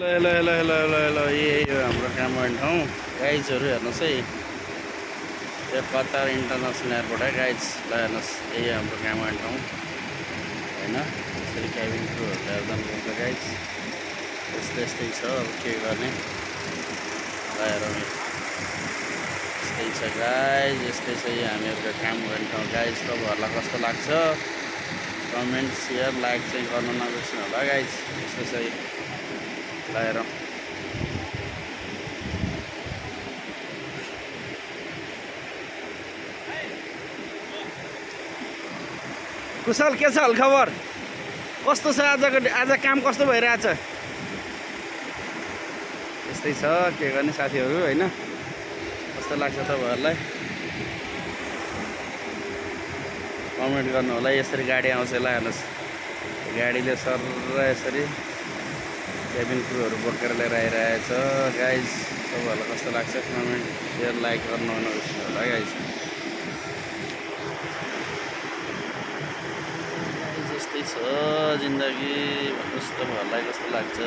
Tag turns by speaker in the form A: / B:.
A: Hello hello hello hello hello यही हो हाम्रो काममा ठाउँ गाइजहरू हेर्नुहोस् है। यो कतार इन्टरनेसनल एयरपोर्ट है गाइज। ल हेर्नुहोस् यही हो हाम्रो काममा ठाउँ होइन। यसरी क्याबिन क्रुहरू लिएर जानुपर्छ गाइज। यस्तै यस्तै छ अब के गर्ने। ल हेरौँ यस्तै छ गाइज, यस्तै छ यो हामीहरूको काम गर्ने ठाउँ गाइज। तपाईँहरूलाई कस्तो लाग्छ कमेन्ट सेयर लाइक चाहिँ गर्नु नबिर्सनु होला गाइज। यस्तो छ ल हेरौँ। कुशल के छ हालखबर? कस्तो छ आज काम कस्तो भइरहेछ? यस्तै छ के गर्ने साथीहरू होइन। कस्तो लाग्छ तपाईँहरूलाई कमेन्ट गर्नु होला। यसरी गाडी आउँछ ल हेर्नुहोस्, गाडीले सर यसरी केबिन क्रुहरू बोकेर लिएर आइरहेछ गाइज। तपाईँहरूलाई कस्तो लाग्छ कमेन्ट सेयर लाइक गर्नु नबिर्सनु होला गाइज। यस्तै छ जिन्दगी। भन्नुहोस् तपाईँहरूलाई कस्तो लाग्छ?